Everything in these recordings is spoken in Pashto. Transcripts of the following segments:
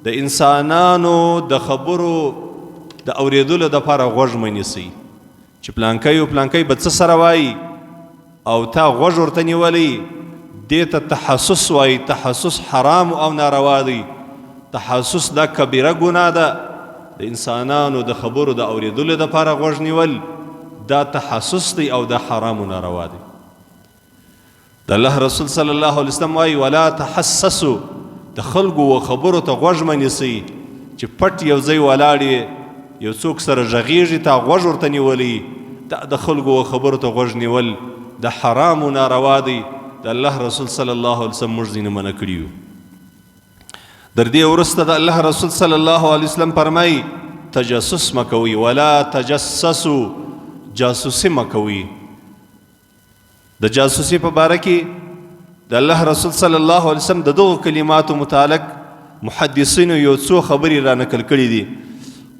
د انسانانو د خبرو د اورېدلو دپاره غوږ مه نیسئ چې پلانکی او پلانکی به څه سره وایي او تا غوږ ورته نیولی، دې ته تحسس وایي. تحسس حرام او ناروا دی. تحسس دا کبیره ګناه ده. د انسانانو د خبرو د اورېدلو دپاره غوږ نیول دا تحسس دی او دا حرام او ناروا دی. د الله رسول صلی الله علیه وسلم وایي ولا تحسسو، د خلکو و خبرو ته غوږ مه نیسئ. چې پټ یو ځای ولاړ یې، یو څوک سره غږیږي، تا غوږ ورته نیولی، دا د خلکو و خبرو ته غوږ نیول د حرام و ناروا دی. د الله رسول صلی الله علیه وسلم موږ ځینې منع کړي یو. در دې وروسته د الله رسول صلی الله علیه وسلم فرمایي تجسس مه کوئ، ولا تجسسو، جاسوسي مه کوئ. د جاسوسي په باره کې د الله رسول صلی الله علیه وسلم د دغو کلماتو متعلق محدثینو یو څو خبرې را نقل کړې دي.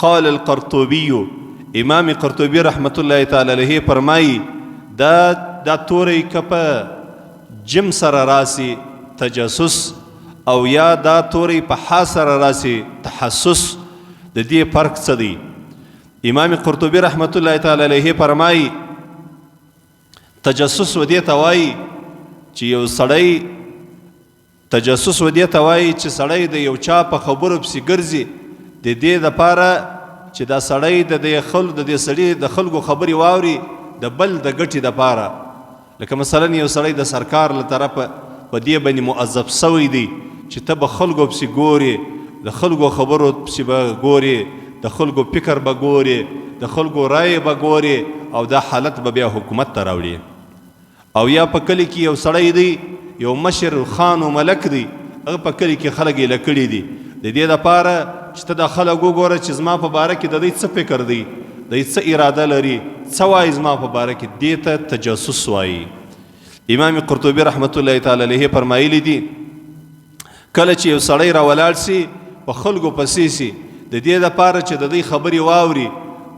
قال القرطبي، امام قرطبي رحمت الله تعالی علیه فرمایي دا توری که په جم سره راسي تجسس، او یا دا توری په حا سره راسي تحسس، د دې فرق څه دی؟ امام قرطبي رحمت الله تعالی علیه فرمایي تجسس و دې ته وایي چې یو سړی، تجسس و دې ته وایي چې سړی د یو چا په خبرو پسې ګرځي د دې دپاره چې دا سړی د دې خلکو، د دې سړي د خلکو خبرې واوري د بل د ګټې دپاره. لکه مثلا یو سړی د سرکار له طرفه په دې باندې مؤظف سوی دی چې ته به خلکو پسې ګورې، د خلکو خبرو پسې به ګورې، د خلکو فکر به ګورې، د خلکو رایې به ګورې، او دا حالت به بیا حکومت ته راوړي. او یا په کلي کې یو سړی دی، یو مشر خان او ملک دی، هغه په کلي کې خلک یې لکړي دي د دې دپاره چې ته دا خلک وګوره چې زما په باره کې د دوی څه فکر دی، دوی څه اراده لري، څه وایي زما په باره کې، دې ته تجسس وایي. امام قرطبي رحمت الله تعالی علیه فرمایلی دي کله چې یو سړی را ولاړ سي په خلکو پسې سي د دې لپاره چې د دوی خبرې واوري،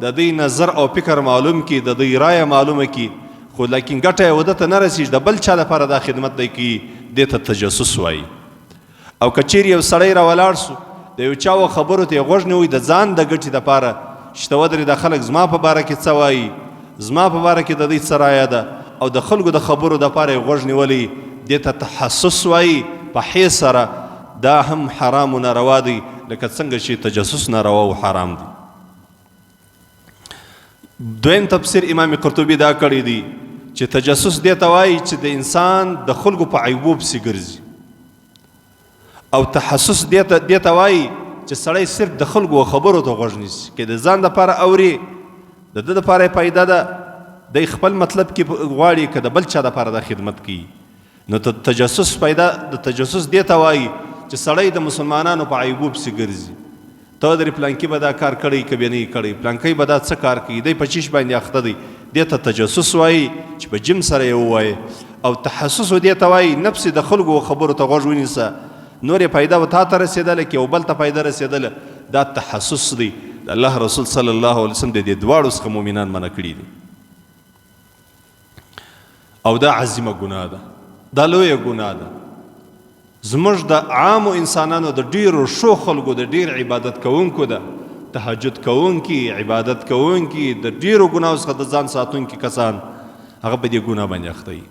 د دوی نظر او فکر معلوم کړي، د دوی رایه معلومه کړي، خو لیکن ګټه یې وده ته نه رسېږي، د بل چا لپاره دا خدمت دی کوي، دې ته تجسس وایي. او که چیرې یو سړی را ولاړ سو د یو چا و خبرو ته یې غوږ نیوی د ځان د ګټې دپاره چې ته ودرې دا خلک زما په باره کې څه وایي، زما په باره کې د دوی څه رایه ده، او د خلکو د خبرو دپاره یې غوږ نیولی، دې ته تحسس وایي په حې سره. دا هم حرام و ناروا دی لکه څنګه چې تجسس ناروا او حرام دی. دویم تفسیر امام قرطبي دا کړی دی چې تجسس دې ته وایي چې د انسان د خلکو په عیبو پسې ګرځي، او تحسس دې ته وایي چې سړی صرف د خلکو خبرو ته غوږ نیسي، که د ځان دپاره اوري د ده دپاره یې فایده ده، دی خپل مطلب کې غواړي، که د بل چا دپاره دا خدمت کوي. نو تجسس پیدا د تجسس دې ته وایي چې سړی د مسلمانانو په عیبو پسې ګرځي، ته درې پلانکي به دا کار کړی که به نه یې کړی، پلانکی به دا څه کار کوي، دی په چیش باندې اخته دی، دې ته تجسس وایي چې په جیم سره یې ووایې. او تحسس دې ته وایي نفس د خلکو خبرو ته غوږ ونیسه، نور یې پیدا و تا ته رسېدله که یو بل ته پیدا رسېدله، دا تحسس دی. د الله رسول صلی الله علیه وسلم د دې دواړو څخه مؤمنان منع کړي دي، او دا عظیمه ګناه ده، دا لویه ګناه ده. زموږ د عامو انسانانو د ډیرو ښو خلکو، د ډیر عبادت کوونکو، د تهجد کوونکي، عبادت کوونکي، د ډیرو ګناو څخه د ځان ساتونکي کسان هغه په دې ګناه باندې اخته وي.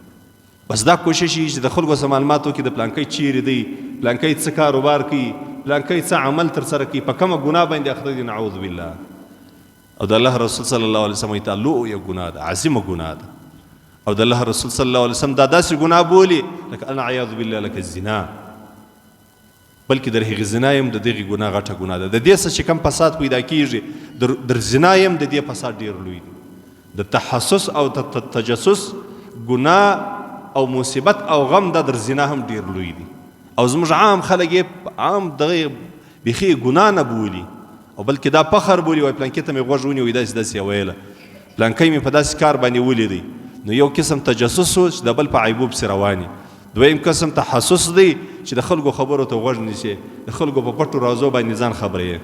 بس دا کوشش یې چې د خلکو سره معلومات وکړي، د پلانکی چیرې دی، پلانکی څه کاروبار کوي، پلانکی څه عمل ترسره کوي، په کومه ګناه باندې اخته دي، نعوذ بالله. او د الله رسول صلی الله علیه وسلم ته لویه ګناه ده، عظیمه ګناه ده. او د الله رسول صلی الله علیه وسلم دا داسې ګناه بولي لکه العیاذ بالله لکه زنا، بلکې در هغې زنا هم د دغې ګناه غټه ګناه ده. د دې څه چې کم فساد پیدا کیږي در زنا هم د دې فساد ډیر لوی دی. د تحسس او تجسس ګناه او مصیبت او غم دا در زنا هم ډیر لوی دی. او زموږ عام خلک یې عام دغه بیخي ګناه نه بولي، او بلکې دا فخر بولي، وایي پلانکي ته مې غوږ ونیوی، داسې داسې یې ویله، پلانکی مې په داسې کار باندې ولیدی. نو یو قسم تجسس و چې د بل په عیبو پسې روان یې، دویم قسم تحسس دی چې د خلکو خبرو ته غوږ نیسې، د خلکو په پټو رازو باندې ځان خبروې.